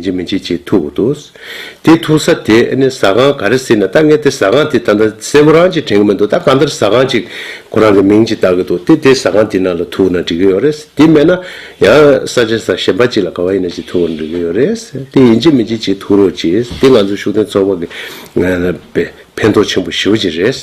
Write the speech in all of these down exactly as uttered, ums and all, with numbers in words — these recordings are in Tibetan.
ཅིག་མི་ཅིག་ཅིག་ཐུག་གི་འདུག་དེ་ཐུག་ས་དེ་ཨ་ནི་ཟ་ཁང་ག་རེ་ཟེར་ན། ད་ངས་དེ་ཟ་ཁང་དེ་ད་ལྟ་གསལ་པོ་རང་ཅིག་དྲན་གི་མི་འདུག་ད་གང་ལྟར་ཟ་ཁང་ཅིག་ཁོ་རང་གི་མིང་ཅིག་བཏགས་གི་འདུག་དེ་དེ་ཟ་ཁང་དེ་ནང་ལ་ཐུག་ན་འགྲིག་གི་ཡོད་རེད། དེ་མེད་ན་ཡང་ས་ཆ་ས་གཞན་པ་ཅིག་ལ་ག་བ་ཡིན་ན་ཅིག་ཐུག་ན་འགྲིག་གི་ཡོད་རེད། དེ་ཡིན་གཅིག་མིན་གཅིག་ཅིག་ཐུག་རོགས་གྱིས། དེ་ང་ཚོ་ཤུགས་ལྡན་ཚོགས་པ་གི་ཕན་ཐོགས་ཆེན་པོ་ཞེ་པོ་ཅིག་རེད།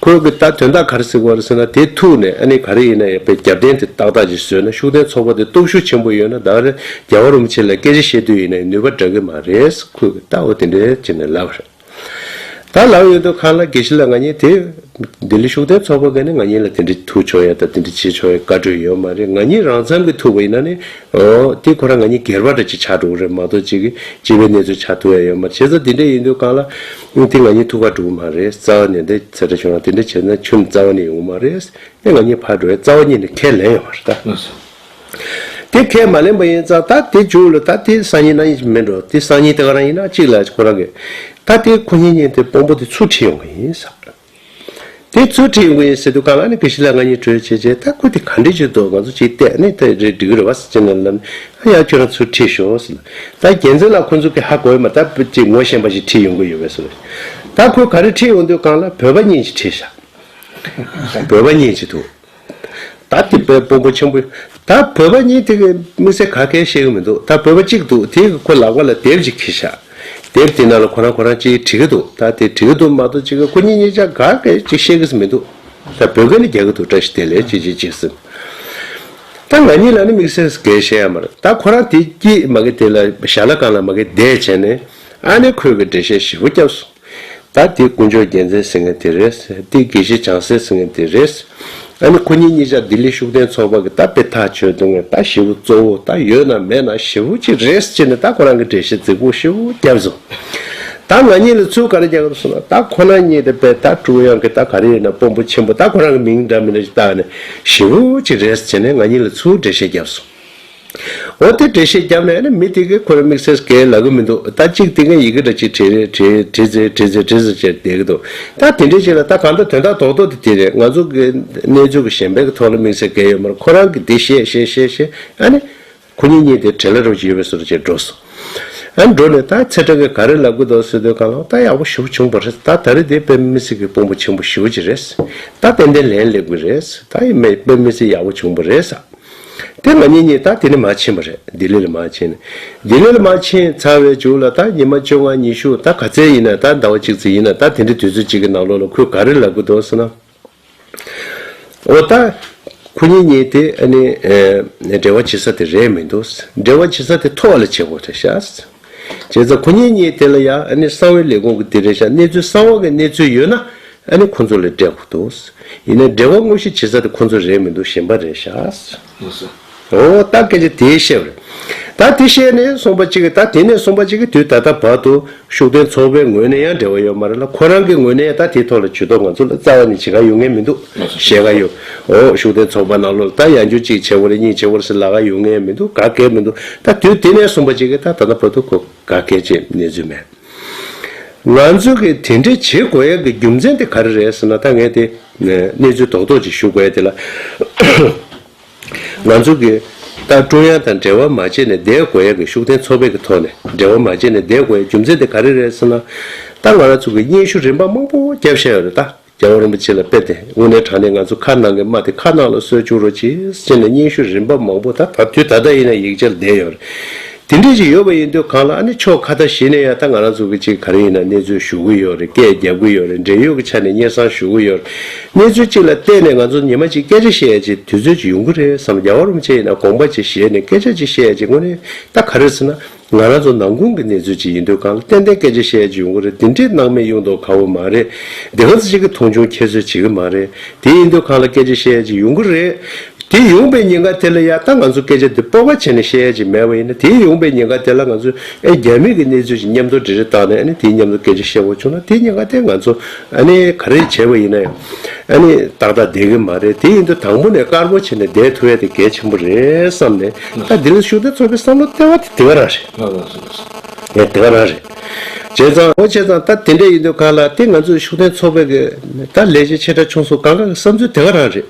ཁོས་གི་ད་དོན་དག་ག་རེ་ཟེར་གི་ཡོད་རེད་ཟེར་ན། དེ་ཐུག་ནས་ཨ་ནི་ག་རེ་ཡིན་ན་ཡང་པའི་རྒྱབ་རྟེན་དེ་ཏག་ཏག་ཅིག་བཟོས་ན། ཤུགས་ལྡན་ཚོགས་པ་དེ་སྟོབས་ཤུགས་ཆེན་པོ་ཡོད་ན། ད་རེས་རྒྱལ་བ་རིན་པོ་ཆེ་ལ་སྐད་ཆ་བཤད་དུས་ཡིན་ན་ནུས་པ་འདྲ་གི་མ་རེད། ཁོས་གི་ད་འོ་དེ་འདྲའི་བྱས་ནས་ལབ་པ་རེད། ད་ལབ་ཡོང་དུས་ཁ་ལ་དགེ་བཤེས་ལགས་ང་གཉིས་དེ་ལྡི་ལི་ཤུགས་ལྡན་ཚོགས་པ་གི་ནས་ང་གཉིས་ལ་དེ་འདྲ་ཐུག་ཆོག་ཡ་དང་དེ་འདྲ་བྱེད་ཆོག་ཡ་བཀའ་འཁྲོལ་ཡོད་མ་རེད། ང་གཉིས་རང་འཚམ་གི་ཐུག་པ་ཡིན་ན་ནི། ཨོ་དེ་ཁོ་རང་ང་གཉིས་སྒེར་པ་འདྲ་ཅིག་ཆགས་འགྲོ་གི་རེད་མ་གཏོགས་ཅིག་གི་སྤྱི་པའི་གནས་ཚུལ་ཆགས་ཐུབ་ཡ་ཡོད་མ་རེད། བྱས་ཙང་དེ་འདྲ་ཡིན་དུས་གང་ལ་དེ་ང་གཉིས་ཐུག་ག་འགྲོ་གི་མ་རེད། རྩ་བ་ནས་འདི་ཚེ་ཁྲ་ཆུང་རང་དེ་འདྲ་བྱས་ན་ཁྱོད་རྩ་བ་ནས་ཡོང་གི་མ་རེད། དེ་ང་གཉིས་ཕར་འགྲོ་ཡ་རྩ་བ་ཉིད་ནས་ཁས་ལེན་ཡོད་མ་རེད་ད། དེ་ཁས་མ་ལེན་པ་ཡིན་ཙང་ད་དེ་མཇུག་ལ་ད་དེ་སང་ཉིན་གནངས་ཉིན་མིན་འགྲོ། དེ་སང་ཉིན་དེ་ག་རང་ཡིན་ན་གཅིག་ལ་ཁོ་རང་གི་ད་དེ་ཁོ་གཉིས་གཉིས་དེ་དཔོན་པོ་དེ་ཚུར་ཁྲིད་ཡོང་གི་ཡིན་ཟེར། དེ་ཚུར་ཁྲིད་ཡོང་གི་ཡིན་ཟེར་དུས་གང་ལ་ནི་དགེ་བཤེས་ལགས་ང་གཉིས་གྲོས་བྱས་བྱས། ད་ཁོ་དེ་ག་འདྲ་བྱེད་འདུག་ང་ཚོ་ཅིག་བལྟས་ནས་ད་རེད་འགྲིག་གི་རེད་བ་ཟེར་ནས་ལབ་ནས། ཨ་ཡ་ཁྱོད་རང་ཚུར་ཁྲིད་ཤོག་ཟེར་ལ། ད་རྒྱལ་མཚན་ལགས་ཁོ་ཚོ་གི་ཧ་གོ་ཡོད་མ། ད་ཅིག་ངོ་ཤེས་པ་ཞིག་ཁྲིད་ཡོང་གི་ཡོད་པས་ཟེར་ལ། ད་ཁོས་ག་རེ་ཁྲིད་ཡོང་དུས་གང་ལ་བོད་པ་གཉིས་ཅིག་ཁྲིད་བཞག་བོད་པ་གཉིས་ཅིག་འདུག་ད་དེ་དཔོན་དཔོན་པོ་ཆེན་པོ། ད་བོད་པ་གཉིས་དེ་གི་དམིགས་བསལ་ག་གེ་བཤད་གི་མི་འདུག་ད་བོད་པ་གཅིག་འདུག་དེ་གི་ཁོ་ལག་པ་ལ་དེབ་ཅིག་འཁྱེར་ཤག་དེབ་དེ་ནང་ལ་ཁོ་རང་ཁོ་རང་ཅིག་བྲིས་གི་འདུག་ད་དེ་བྲིས་གི་འདུག་མ་གཏོགས་ཅིག་གི་ཁོ་གཉིས་གཉིས་ཆ་ག་གེ་ཅིག་བཤད་གི་མི་འདུག་ད་བོད་སྐད་ནི་རྒྱག་གི་འདུག་བཀྲ་ཤིས་བདེ་ལེགས་ཅིག་ཅིག་ཅིག་ཟེར། ད་ང་གཉིས་ལ་ནི་དམིགས་བསལ་གེ་བཤད་ཡ་མ་རེད། ད་ཁོ་རང་དེ་སྐྱིད་མ་གི་དེ་ལ་ཞྭ་ལ་གང་ལ་མ་གི་བསྡད་བྱས་ནས་ཨ་ནི་ཁོས་གི་འགྲེལ་བཤད་ཞིབ་པོ་བརྒྱབ་སོང་། ད་དེ་དཀོན་མཆོག་རྒྱལ་མཚན་ཟེར་མཁན་དེ་རེད། དེ་དགེ་བཤེས་བྱང་སེམས་ཟེར་མཁན་དེ་རེད། ཨ་ནི་ཁོ་གཉིས་གཉིས་ཆ་ལྡི་ལི་ཤུགས་ལྡན་ཚོགས་པ་གི་ད་དཔེ་ཐག་ཆོད་དུས་ངས་ད་ཞེ་པོ་གཙོ་བོ་ད་ཡོད་ན་མེད་ན་ཞེ་པོ་ཅིག་རེད་ཟེར་ནས་ད་ཁོ་རང་གི་འགྲེལ་བཤད་རྫིག་པོ་ཞེ་པོ་བརྒྱབ་སོང་། ད་ང་གཉིས་ལ་ཚུར་ག་རེ་རྒྱག་གི་འདུག་ཟེར་ན། ད་ཁོ་རང་གཉིས་དེ་དཔེ་ད་ཀྲུང་དབྱང་གི་ད་ག་རེ་ཡིན་ན་དཔོན་པོ་ཆེན་པོ་ད་ཁོ་རང་གི་མིང་འདྲ་མི་འདྲ་ཞིག་བཏགས་ནས་ཞེ་པོ་ཅིག་རེད་ཟེར་ནས་ང་གཉིས་ལ་ཚུར་འགྲེལ་བཤད་བརྒྱབ་སོང་། འོ་དེ་འགྲེལ་བཤད་བརྒྱབ་ནས་ནི་མི་དེ་གིས་ཁོ་རང་དམིགས་བསལ་སྐད་ལབ་གི་མི་འདུག་ད་གཅིག་དེ་ངས་ཡི་གེ་འདྲ་ཅིག་བྲིས་རེད། བྲིས་བྲིས་ཚེ་བྲིས་ཚེ་བྲིས་ཚེ་བྱས་བསྡད་གི་འདུག་ད་དེ་འདྲའི་ཅིག་ལ་ད་གང་ལྟར་དོན་དག་རྡོག་རྡོག་དེ་དེ་རེད། ང་ཚོ་གི་གནས་ཚུལ་གི་གཞན་པའི་གི་ཐོག་ལ་དམིགས་བསལ་སྐད་ཡོད་མ་རེད། ཁོ་རང་གིས་དེ་བཤད་བཤད་བཤད་བཤད་ཨ་ནི་ཁོ་གཉིས་གཉིས་དེ་བྲེལ་ལ་རོགས་ཅིག་ཡོད་པའི་བཟོ་འདྲ་ཅིག་འགྲོ་སོང་། ཨ་ནི་འགྲོ་ནས་ད་ཚེ་བཀྲ་གིས་ག་རེ་ལབ་གི་འདུག་ཟེར་དུས་གང་ལ་ད་ཡག་པོ་ཞེ་པོ་བྱུང་བ་རེད། ད་ད་རེས་དེ་དཔེ་མི་སྲིད་གི་དཔོན་པོ་ཆེན་པོ་ཞེ་པོ་ཅིག་རེད། ད་ཏན་ཏན་ལན་སླེབས་གི་རེད། ད་ཡིན་མེད་དཔེ་མི་སྲིད་ཡག་པོ་བྱུང་བ་རེད་ཟེར། དེ་ང་གཉིས་གཉིས་ད་དེ་ནས་མར་ཕྱིན་པ་རེད། ལྡི་ལི་ལ་མར་ཕྱིན་ནས། ལྡི་ལི་ལ་མར་ཕྱིན་ཚར་བའི་མཇུག་ལ་ད་ཉི་མ་བཅོ་ལྔ་ཉི་ཤུ་ད་ག་ཚད་ཡིན་ན་ད་ཟླ་བ་གཅིག་ཙམ་ཡིན་ན་ད་དེ་འདྲའི་དུས་ཚོད་ཅིག་གི་ནང་ལོགས་ལ་ཁོས་ག་རེ་ལབ་གི་འདུག་ཟེར་ན། འོ་ད་ཁོ་གཉིས་གཉིས་དེ་ཨ་ནི་ཨེ་འབྲེལ་བ་བྱེད་ས་དེ་རེད་མི་འདུག་འབྲེལ་བ་བྱེད་ས་དེ་ཐོག་ལ་བྱེད་དགོས་རེད་ཤག་བྱས་ཙང་ཁོ་གཉིས་གཉིས་དེ་ལ་ཡང་ཨ་ནི་གསང་བའི་ལས་ཁུངས་ཀྱི་དེ་རེད་ཤག་གནས་ཚུལ་གསང་བ་གི་གནས་ཚུལ་ཡོད་ན། ཨ་ནི་ཁོ་ཚོ་ལ་སྤྲད་དགོས་འདུག་ཡིན་ནའི་འབྲེལ་བ་དངོས་གཞི་བྱེད་ས་དེ་ཁོ་ཚོ་རེད་མི་འདུག་གཞན་པ་རེད་ཤག་ལགས་སོ། འོ་ད་སྐད་ཆ་དེ་བཤད་པ་རེད། ད་དེ་བཤད་ནས་སོང་པ་གཅིག་གིས་ད་དེ་ནས་སོང་པ་གཅིག་གིས་དུས་ད་ལྟ་བར་དུ་ཤུགས་ལྡན་ཚོགས་པའི་ངོས་ནས་ཡང་འབྲེལ་བ་ཡོད་མ་རེད་ལ། ཁོ་རང་གི་ངོས་ནས་ཡང་ད་དེའི་ཐོག་ལ་ཇུས་གཏོགས་ང་ཚོ་ལ་རྩ་བ་ནས་བྱེད་ག་ཡོང་མཁན་མི་འདུག་བཤད་ག་ཡོད། འོ་ཤུགས་ལྡན་ཚོགས་པ་ནང་ལོགས་ལ་ད་ཡང་བསྐྱར་གཅིག་བྱེད་དགོས་རེད་གཉིས་བྱེད་དགོས་རེད་ཟེར་ལབ་ག་ཡོང་མཁན་མི་འདུག་ག་གེ་མི་འདུག་ད་དུས་དེ་ནས་སོང་པ་གཅིག་གིས་ད་ད་ལྟ་བར་དུ་ཁོ་ག་གེ་ཅིག་གནས་ཚུལ་མེད། ང་ཚོ་གིས་དེ་འདྲ་བྱེད་དགོས་ཡ་གི་རྒྱུ་མཚན་དེ་ག་རེ་རེད་ཟེར་ན། ད་ངས་དེ་གནས་ཚུལ་རྡོག་རྡོག་ཅིག་ཞུ་དགོས་ཡ་དེ་ལ། ང་ཚོ་གིས་ད་ཀྲུང་དབྱང་དང་འབྲེལ་བ་མ་བྱས་ནས་བསྡད་དགོས་ཡ་གི་ཤུགས་ལྡན་ཚོགས་པའི་གི་ཐོག་ནས་འབྲེལ་བ་མ་བྱས་ནས་བསྡད་དགོས་ཡ་རྒྱུ་མཚན་དེ་ག་རེ་རེད་ཟེར་ན། ད་ང་རང་ཚོ་གིས་སྙན་ཞུ་རིམ་པ་མང་པོ་བརྒྱབ་བཞག་ཡོད་རེད་ད། རྒྱལ་བ་རིན་པོ་ཆེ་ལ་དཔེ་དེ་དངོས་གནས་དྲང་གནས་ང་ཚོ་ཁ་ནང་གི་རྨ་དེ་ཁ་ནང་ལ་གསོ་བཅུག་རོགས་གྱིས་ཟེར་ནས་སྙན་ཞུ་རིམ་པ་མང་པོ་ད་ད་དུས་ད་ལྟ་ཡིན་ན་ཡིག་ཆ་ལ་བསྡད་ཡོད་རེད། དེ་འདྲ་ཞིག་ཡོད་པ་ཡིན་དུས་གང་ལ་ཨ་ནི་ཕྱོགས་ཁ་ད་གཞི་ནས་ཡང་ད་ང་རང་ཚོ་གི་ཅིག་ག་རེ་ཡིན་ན་གནས་ཚུལ་ཞུ་གི་ཡོད་རེད། སྐད་རྒྱབ་གི་ཡོད་རེད། འབྲེལ་ཡོད་ཀྱི་ཆ་ནས་སྙན་སེང་ཞུ་གི་ཡོད་རེད། གནས་ཚུལ་གཅིག་ལ་བལྟས་ནས་ང་ཚོ་ཉི་མ་གཅིག་སྐད་ཆ་བཤད་ཡ་ཅིག་དུས་ཚོད་ཅིག་ཡོང་གི་རེད་བསམ། རྒྱལ་བ་རིན་པོ་ཆེ་ཡིན་ན་དགོངས་པ་ཅིག་བཞེས་ནས་སྐད་ཆ་ཅིག་བཤད་ཡ་ཅིག་དངོས་གནས་ད་ག་རེ་ཟེར་ན། ང་རང་ཚོ་ནང་ཁུལ་གྱི་གནས་ཚུལ་ཅིག་ཡིན་དུས་གང་ལ་ཏན་ཏན་སྐད་ཆ་བཤད་ཡ་ཅིག་ཡོང་གི་རེད། དེ་འདྲའི་སྣང་མེད་གཡུག་མདོག་ཁ་པོ་མ་རེད། དེ་ག་ཚོད་ཅིག་གི་མཐོང་ཆུང་ཁྱད་གསོད་བྱེད་ཀྱི་མ་རེད། དེ་ཡིན་དུས་གང་ལ་སྐད་ཆ་བཤད་ཡ་ཅིག་ཡོང་གི་རེད། དེ་ཡོང་པའི་ཉེན་ཁ་དེ་ལ་ཡ་ད་ང་ཚོ་སྐད་ཆ་དེ་སྤོབས་པ་བྱས་ནས་བཤད་ཡ་ཅིག་མེད་པ་ཡིན་ན། དེ་ཡོང་པའི་ཉེན་ཁ་དེ་ལ་ང་ཚོས་ཨེ་རྒྱ་མི་གི་གནས་ཚུལ་ཅིག་མཉམ་དུ་འབྲེལ་འདྲིས་བཏང་ནས་ཨ་ནི་དེའི་མཉམ་དུ་སྐད་ཆ་བཤད་དགོས་བྱུང་ན་དེའི་ཉེན་ཁ་དེ་ང་ཚོ་ཨ་ནི་ག་རེ་བྱས་པ་ཡིན་ན་ཡང་ཨ་ནི་ཏག་ཏག་བསྡད་ཀྱི་མ་རེད། དེ་ཡིན་དུས་དང་པོ་ནས་དཀར་པོ་བྱས་ནས་བསྡད་ཐུབ་ཡ་དེ་གལ་ཆེན་པོ་རེད་བསམ་ནས། ད་འདི་ལ་ཤུགས་ལྡན་ཚོགས་པའི་བསམ་བློ་བཏང་བ་དེ་དེ་ག་རང་རེད། ལགས་ལགས་སོ་ལགས་སོ། ངས་དེ་ག་རང་རེད། བྱས་ཙང་འོ་བྱས་ཙང་ད་དེ་འདྲ་ཡིན་དུས་གང་ལ་དེ་ང་ཚོས་ཤུགས་ལྡན་ཚོགས་པའི་གི་ད་ལས་བྱེད་ཆེ་ཕྲ་ཆུང་གསུམ་གང་ག་གི་བསམ་ཚུལ་དེ་ག་རང་རེད།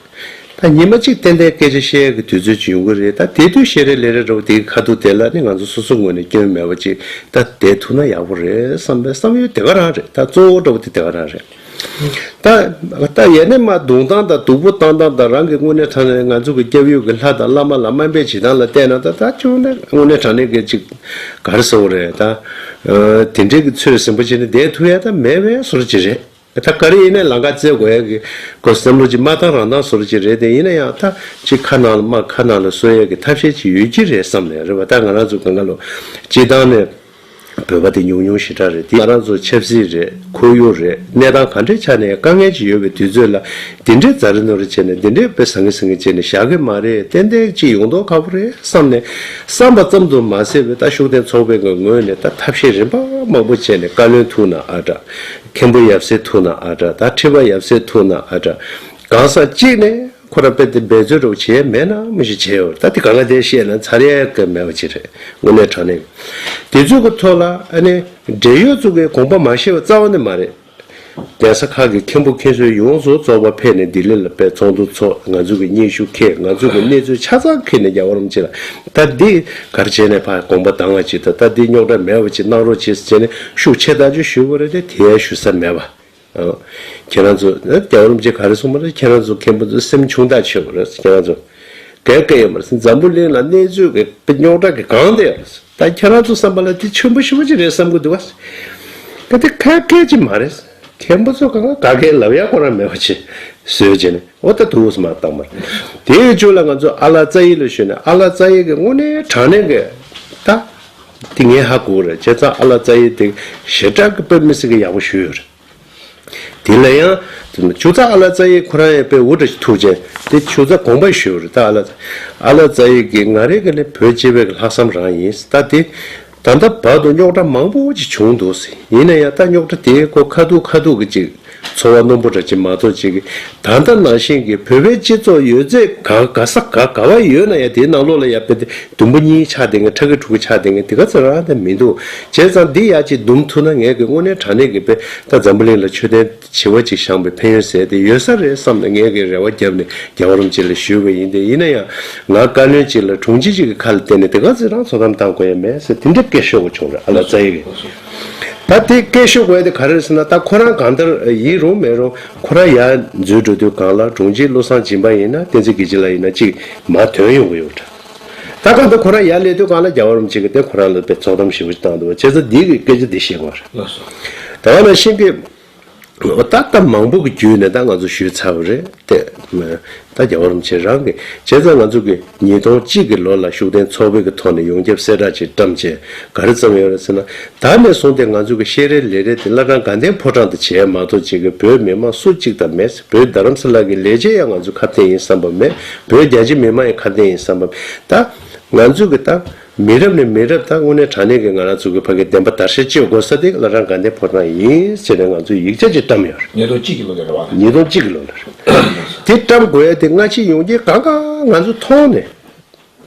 ད་ཉི་མ་གཅིག་ཏན་ཏན་སྐད་ཆ་བཤད་ཡག་གི་དུས་ཚོད་ཅིག་ཡོང་གི་རེད། ད་དེ་དུས་བཤད་རེས་ལས་རེས་འདྲ་བོ་དེའི་ཁ་ཐུག་དེ་ལ་ནི་ང་ཚོ་སོ་སོ་ངོས་ནས་སྐྱོན་མེད་པ་ཅིག་ད་བསྡད་ཐུབ་ན་ཡག་པོ་རེད་བསམ་པའི་བསམ་ཡུལ་དེ་ག་རང་རེད། ད་གཙོ་བོ་འདྲ་བོ་དེ་དེ་ག་རང་རེད། ད་ད་ཡེ་ནས་མ་རྡུང་སྟངས་དང་སྡུག་པོ་བཏང་སྟངས་དང་། རང་གི་དངོས་གནས་དྲང་གནས་ང་ཚོ་གི་སྐྱབས་ཡུལ་གྱི་ལྷ་དང་བླ་མ་ལ་དམའ་འབེབས་བྱེད་སྟངས་ལ་བལྟས་ན། ད་ད་ཅུང་ནས་དངོས་གནས་དྲང་གནས་ཀྱི་ཅིག་ག་རེ་ཟེར་དགོས་རེད། ད་དེ་འདྲའི་གི་ཚོད་ཟིན་པོ་བྱས་ནས་བསྡད་ཐུབ་ཡ་ད་མེད་པའི་བཟོ་འདྲ་ཅིག་རེད། ད་ག་རེ་ཡིན་ནའི་ལམ་ཁ་བཙལ་དགོས་ཡ་གི་ཁོ་བསམ་བློ་ཅིག་མ་བཏང་རང་བཏང་བཟོ་འདྲ་ཅིག་རེད། དེ་ཡིན་ན་ཡང་ད་ཅིག་ཁ་ནང་ལ་མ་ཁ་ནང་ལ་གསོ་ཡ་གི་ཐབས་ཤེས་ཅིག་ཡོད་ཀྱི་རེད་བསམ་ནས་རེད་བ། ད་ང་རང་ཚོ་གང་ག་ལོ་སྤྱི་བཏང་ནས་བོད་པ་དེ་ཉུང་ཉུང་ཞེ་དྲག་རེད། དེ་ང་རང་ཚོ་ཆབ་སྲིད་རེད། ཁོར་ཡུག་རེད། གནས་སྟངས་ག་འདྲའི་ཆ་ནས་དཀའ་ངལ་ཅིག་ཡོད་པའི་དུས་ཚོད་ལ་འདི་འདྲའི་ཛ་རི་ནོར་རི་བྱས་ནས་འདི་འདྲའི་དཔེ་ཟང་ངེ་ཟིང་ངེ་བྱས་ནས་བཞག་གི་མ་རེད། ཏན་ཏན་ཅིག་ཡོང་མདོག་ཁ་པོ་རེད་བསམ་ནས་བསམ་པ་ཙམ་དུ་མ་ཟད་པའི་ད་ཤུགས་ལྡན་ཚོགས་པའི་ངོས་ནས་ད་ཐབས་ཤེས་རིམ་པ་མང་པོ་བྱས་ནས། བཀའ་བློན་ཐུག་ན་ཨ་འདྲ། མཁན་པོ་ཡབ་སྲས་ཐུག་ན་ཨ་འདྲ། ད་ཁྲི་པ་ཡབ་སྲས་ཐུག་ན་ཨ་འདྲ། གང་ཟག་གཅིག་ནས་ཁོ་རང་དཔེ་དེ་འབད་རྩོལ་འདྲ་བོ་བྱས་མེད་ན་མི་ཞིག་བྱས་ཡོད་རེད། ད་དེ་གང་ག་དེ་བཤད་ན་ཚར་ཡ་གི་མེད་པ་ཅིག་རེད། དངོས་གནས་དྲང་གནས་དེ་ཚོ་གི་ཐོག་ལ་ཨ་ནི་འབྲེལ་ཡོད་ཚོ་གི་དགོངས་པ་མ་བཞེས་པ་རྩ་བ་ནས་མ་རེད། གདན་ས་ཁག་གི་མཁན་པོ་མཁན་ཟུར་ཡོངས་སུ་རྫོགས་པ་ཕེབས་ནས་ལྡི་ལི་ལ་དཔེ་ཚོགས་འདུ་ཚོགས། ང་ཚོ་གི་སྙན་ཞུ་འཁྱེར། ང་ཚོ་གི་གནས་ཚུལ་ཆ་ཚང་འཁྱེར་ནས་རྒྱལ་བ་རིན་པོ་ཆེ་ལ། ད་འདི་ག་རེ་བྱས་ནས་ཕར་དགོངས་པ་དྭངས་པ་ཅིག་དང་། ད་འདི་རྙོག་དྲ་མེད་པ་ཅིག་གནང་རོགས་བྱེད་ཟེར་བྱས་ནས་ཤུགས་ཆེ་ཐག་ཆོད་ཞུས་པ་རེད་དེ། དེ་ཡང་ཞུ་ས་མེད་པ། ཨ། ཁྱེད་རང་ཚོ་རྒྱལ་བ་རིན་པོ་ཆེ་ག་རེ་གསུངས་པ་རེད། ཁྱེད་རང་ཚོ་མཁན་པོ་ཚོ་སེམས་ཆུང་ཐག་ཆོད་པ་རེད། ཁྱེད་རང་ཚོ་ག་གེ་ཡོད་མ་རེད། འཛམ་བུ་གླིང་ལ་གནས་ཚུལ་གྱི་རྙོག་དྲ་གི་གང་དེ་ཡོད་རེད། ད་ཁྱེད་རང་ཚོ་བསམ་པ་ལ་དེ་ཆེན་པོ་ཞེ་པོ་ཅིག་རེད་བསམ་གྱི་འདུག་བ། ག་དེ་ག་གེ་ཅིག་མ་རེད། མཁན་པོ་ཚོ་གང་ག་ག་གེ་ལབ་ཡ་ཁོ་རང་མེད་པ་ཅིག་བཟོས་བྱས་ནས། འོ་ད་དུས་སུ་མ་བཏང་མ་རེད། དེའི་མཇུག་ལ་ང་ཚོ་ཨ་ལགས་རྩ་ཡེ་ལ་ཞུས་ནས། ཨ་ལགས་རྩ་ཡེ་གི་དངོས་གནས་དྲང་གནས་གི་ད་དེ་ངས་ཧ་གོ་རེད། བྱས་ཙང་ཨ་ལགས་རྩ་ཡེ་དེ་ཞེ་དྲག་གི་དཔེ་མི་སྲིད་གི་ཡག་པོ་ཞུས་ཡོད་རེད། དེ་ལ་ཡང་ཆུ་ཚ་ཨ་ལགས་རྩ་ཡེ་ཁོ་རང་ཡང་དཔེ་འུ་འདྲ་ཞིག་ཐུག་བྱས། དེ་ཆུ་ཚ་དགོངས་པ་ཞུས་རེད། ད་ཨ་ལགས་ཨ་ལགས་རྩ་ཡེ་གིས་ང་རང་གི་ནི་བོད་སྤྱི་པའི་གི་ལྷག་བསམ་རང་ཡིན། ད་དེ་ད་ལྟ་བར་དུ་རྙོག་དྲ་མང་པོ་ཅིག་བྱུང་འདུག་ཟེར། ཡིན་ན་ཡང་ད་རྙོག་དྲ་དེ་ཁོ་ཁ་ཐུག་ཁ་ཐུག་གི་ཅིག་ཚོར་བ་རྣོན་པོ་འདྲ་ཅིག་མ་གཏོགས་ཅིག་གི། ད་ལྟ་ནང་བཞིན་གྱི་བོད་པའི་སྤྱི་ཚོགས་ཡོད་ཚད་ག་ག་ས་ག་ག་བ་ཡོད་ན་ཡང་དེའི་ནང་ལོགས་ལ་ཡ་དཔེ་དེ་དུམ་བུ་གཉིས་ཆགས་བསྡད་མཁན། ཕྲ་གི་ཕྲུ་གུ་ཆགས་བསྡད་མཁན་དེ་ག་ཚོད་རང་དེ་མི་འདུག། བྱས་ཙང་འདི་ཡ་ཅིག་འདུམ་ཐུབ་ན་ངས་གི་དངོས་གནས་དྲང་གནས་ཀྱི་དཔེ་ད་འཛམ་བུ་གླིང་ལ་མཆོད་རྟེན་བྱེ་བ་ཅིག་བཞེངས་པའི་ཕན་ཡོན་ཟེར་དེ་ཡོད་ས་རེད་བསམ་ནས་ངས་གི་རེ་བ་བརྒྱབ་ནས་རྒྱལ་བ་རིན་པོ་ཆེ་ལ་ཞུས་པ་ཡིན། དེ་ཡིན་ན་ཡང་ང་བཀའ་བློན་ཅིག་ལ་དྲུང་ཆེ་ཅིག་གི་ཁ་ལ་བརྟེན་ནས་དེ་ག་ཚོད་རང་ཚོད་གཏམ་བཏང་དགོས་ཡ་མེད་ཟེར་དེ་འདྲ་སྐད་ཤོར་དགོས་བྱུང་རེད། ཨ་ལགས་རྩ་ཡེ་གི། ད་དེ་སྐད་ཤོར་དགོས་ཡ་དེ་ག་རེ་རེད་ཟེར་ན། ད་ཁོ་རང་གང་ལྟར་ཡིན་རུང་མེད་རུང་ཁོ་རང་ཡར་འཛུལ་འགྲོ་དུས་སྒང་ལ་དྲུང་ཆེ་བློ་བཟང་སྦྱིན་པ་ཡིན་ན་བསྟན་འཛིན་དགེ་ཆེ་ལགས་ཡིན་ན་ཅིག་མར་ཐོན་ཡོང་གི་ཡོད་རེད། ད་གང་ལྟར་ཁོ་རང་ཡར་སླེབས་དུས་སྒང་ལ་རྒྱལ་བ་རིན་པོ་ཆེ་གིས་དེ་ཁོ་རང་ལ་དཔེ་ཚོགས་གཏམ་ཞེ་པོ་ཅིག་བཏང་འདུག་བ། བྱས་ཙང་འདི་གི་སྐད་ཆ་འདི་བཤད་དགོས་རེད། ལགས་སོ། ད་ག་ནང་བཞིན་གྱི། འོ་ད་ལྟ་མང་པོ་གི་བརྒྱུད་ནས་ད་ང་ཚོ་ཞུས་ཚར་བ་རེད་དེ། ད་རྒྱལ་བ་རིན་པོ་ཆེ་རང་གིས། བྱས་ཙང་ང་ཚོ་གི་ཉིས་སྟོང་གཅིག་གི་ལོ་ལ་ཤུགས་ལྡན་ཚོགས་པའི་གི་ཐོག་ནས་ཡོངས་ཁྱབ་གསལ་བསྒྲགས་ཅིག་བཀྲམ་བྱས་ག་རེ་བརྩམས་ཡོད་རེད་ཟེར་ན། ད་ནས་བཟུང་སྟེ་ང་ཚོ་གི་བཤད་རེས་ལས་རེས་དེ་བླ་བྲང་དགའ་ལྡན་ཕོ་བྲང་དུ་བྱས་མ་གཏོགས་ཅིག་གི་བོད་མི་མང་སུ་གཅིག་དང་མེད། བོད་རྡ་རམ་ས་ལ་གི་ལས་བྱེད་ཡང་ང་ཚོ་ཁ་གཏད་ཡིན་བསམ་པ་མེད། བོད་རྒྱ་ཆེ་མི་མང་ཡང་ཁ་གཏད་ཡིན་བསམ་པ་མེད། ད་ང་ཚོ་གི་ད། མི་རབས་ནས་མི་རབས་ད་དངོས་གནས་དྲང་གནས་ཀྱི་ང་རང་ཚོ་གི་ཕ་གི་བདེན་པ་བརྡར་ཤ་གཅོད་དགོས་ས་དེ་བླ་བྲང་དགའ་ལྡན་ཕོ་བྲང་ཡིན་ཟེར་ནས་ང་ཚོས་ཡིག་ཆ་ཅིག་བཀྲམ་ཡོད་རེད། ཉིས་སྟོང་གཅིག་གི་ལོ་ལ་རེད་བ། ཉིས་སྟོང་གཅིག་གི་ལོ་ལ་རེད། དེ་བཀྲམ་དགོས་ཡ་དེ་སྔ་ཕྱི་ཡོང་རྐྱེན་གང་ག་ང་ཚོ་མཐོང་ནས།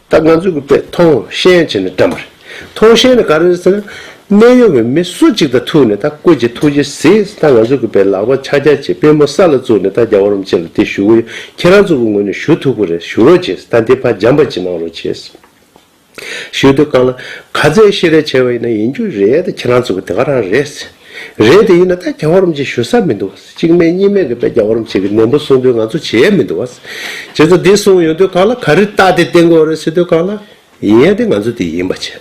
ད་ང་ཚོ་གི་དཔེ་མཐོང་ཤེས་བྱས་ནས་བཀྲམ་པ་རེད། མཐོང་ཤེས་ནས་ག་རེ་རེད་ཟེར་ན། གནད་ཡོད་པའི་མི་སུ་གཅིག་དང་ཐུག་ནས་ད་སྐུ་མཁྱེན་ཐུགས་རྗེ་གཟིགས། ད་ང་ཚོ་གི་དཔེ་ལག་པ་ཆ་རྐྱ་བྱས་པུས་མོ་ས་ལ་བཙུགས་ནས་ད་རྒྱལ་བ་རིན་པོ་ཆེ་ལ་དེ་ཞུ་གི་ཡོད། ཁྱེད་རང་ཚོ་གི་ངོས་ནས་ཞུ་ཐུབ་ཀྱི་རེད། ཞུ་རོགས་བྱེད། ད་འདི་ཕར་འཇམ་པ་ཅིག་གནང་རོགས་བྱེད། ཞུ་དུས་སྒང་ལ་ག་ཚད་བཤད་རེས་བྱས་པ་ཡིན་ན་ཡིན་རྒྱུ་རེད། ད་ཁྱེད་རང་ཚོ་གི་དེ་ག་རང་རེད། རེད་དེ་ཡིན་ན་ད་རྒྱལ་བ་རིན་པོ་ཆེ་ཞུ་ས་མི་འདུག། གཅིག་མེད་གཉིས་མེད་གི་དཔེ་རྒྱལ་བ་རིན་པོ་ཆེ་གི་ནན་པོ་གསུང་དུས་ང་ཚོ་བྱེད་ཡས་མི་འདུག་བ། བྱས་ཙང་འདི་གསུངས་ཡོང་དུས་སྒང་ལ་ག་རེ་རྟགས་དེ་བསྟན་དགོས་རེད་ཟེར་དུས་སྒང་ལ་ཡིན་ཡ་དེ་ང་ཚོ་དེ་ཡིན་པ་བྱས།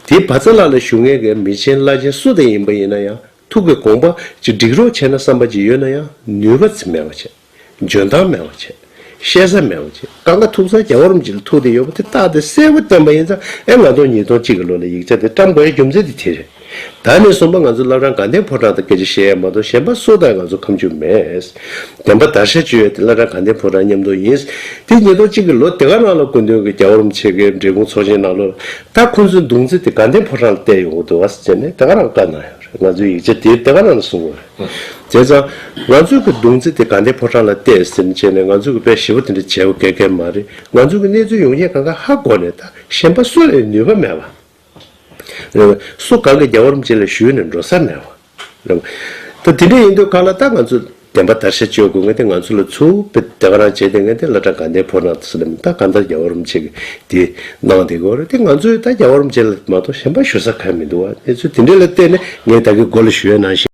དེ་བ་ཚ་ལག་ལ་ཞུ་མཁན་གི་མི་ཆེན་བླ་ཆེན་སུ་དེ་ཡིན་པ་ཡིན་ན་ཡང་ཐུགས་ཀྱི་དགོངས་པ་ཅིག་འགྲིག་རོགས་བྱས་ན་བསམ་པ་ཅིག་ཡོད་ན་ཡང་ནུས་པ་ཅིག་མེད་པ་བྱས། འཇོན་ཐང་མེད་པ་བྱས། ཤེས་ས་མེད་པ་བྱས། གང་ག་ཐུག་ས་རྒྱལ་བ་རིན་པོ་ཆེ་ལ་ཐུག་བསྡད་ཡོད་པ་དེ་རྟགས་དེ་གསལ་པོ་བསྟན་པ་ཡིན་ཙང་། ཨེ་ང་ཚོ་ཉིས་སྟོང་གཅིག་གི་ལོ་ལ་ཡིག་ཆ་དེ་བཀྲམ་དགོས་ཡའི་རྒྱུ་མཚན་དེ་དེ་རེད། ད་ནས་བཟུང་པ་ང་ཚོ་བླ་བྲང་དགའ་ལྡན་ཕོ་བྲང་དང་སྐད་ཆ་བཤད་ཡ་མ་གཏོགས་གཞན་པ་སུ་དང་ང་ཚོ་ཁ་མཆུ་མེད། བདེན་པ་བརྡར་ཤ་གཅོད་ཡ་དེ་བླ་བྲང་དགའ་ལྡན་ཕོ་བྲང་མཉམ་དུ་ཡིན། དེ་ཉིས་སྟོང་གཅིག་གི་ལོ་དེ་ག་ནང་ལ་སྐུ་མདུན་གྱི་རྒྱལ་བ་རིན་པོ་ཆེ་གི་འབྲས་སྤུངས་ཚོགས་ཆེན་ནང་ལོ་ད་ཁོང་ཚོའི་མདུང་རྩེ་དེ་དགའ་ལྡན་ཕོ་བྲང་ལ་གཏད་ཡོང་གི་འདུག་བ་ཟེར་ནས་དེ་ག་རང་བཀའ་གནང་ཡོད་རེད། ང་ཚོའི་ཡིག་ཆ་དེ་དེ་ག་རང་ལ་གསུང་གི་ཡོད་རེད། བྱས་ཙང་ང་ཚོའི་གི་མདུང་རྩེ་དེ་དགའ་ལྡན་ཕོ་བྲང་ལ་གཏད་ཟེར་ནས་བྱས་ནས་ང་ཚོའི་གི་དཔེ་ཞེ་པོ་དེ་འདྲ་བྱས་པ་ག་གེ་མ་རེད། ང་ཚོའི་གི་གནས་ཚུལ་ཡོང་ཡས་གང་ག་ཧ་གོ་ནས་ད་གཞན་པ་སུ་ལ་ནུས་པ་མེད་པ། རེད་བ། སུ་གང་གི་རྒྱལ་བ་རིན་པོ་ཆེ་ལ་ཞུས་ནས་འགྲོ་ས་མེད་པ། རེད་བ། ད་དེ་འདྲ་ཡིན་དུས་གང་ལ་ད་ང་ཚོ་ བདེན་པ་བརྡར་ཤ་གཅོད་དགོས་ངེས་དེ། ང་ཚོ་ལ་ཚུར་དཔེ་དེ་ག་རང་བྱས་ཏེ་ངེས་དེ་བླ་བྲང་དགའ་ལྡན་ཕོ་བྲང་དུ་ཟེར་ལ་མི་ད་གང་ལྟར་རྒྱལ་བ་རིན་པོ་ཆེ་གིས་དེ་གནང་བསྡད་ཀྱི་ཡོད་རེད། དེ་ང་ཚོས་ད་རྒྱལ་བ་རིན་པོ་ཆེ་ལ་མ་གཏོགས་གཞན་པ་ཞུ་ས་གང་མི་འདུག་བ། གནས་ཚུལ་དེ་འདྲ་ལ་བལྟས་ནས་ངས་ད་གིན་མགོ་ལ་ཞུ་ཡ་ནང་བཞིན།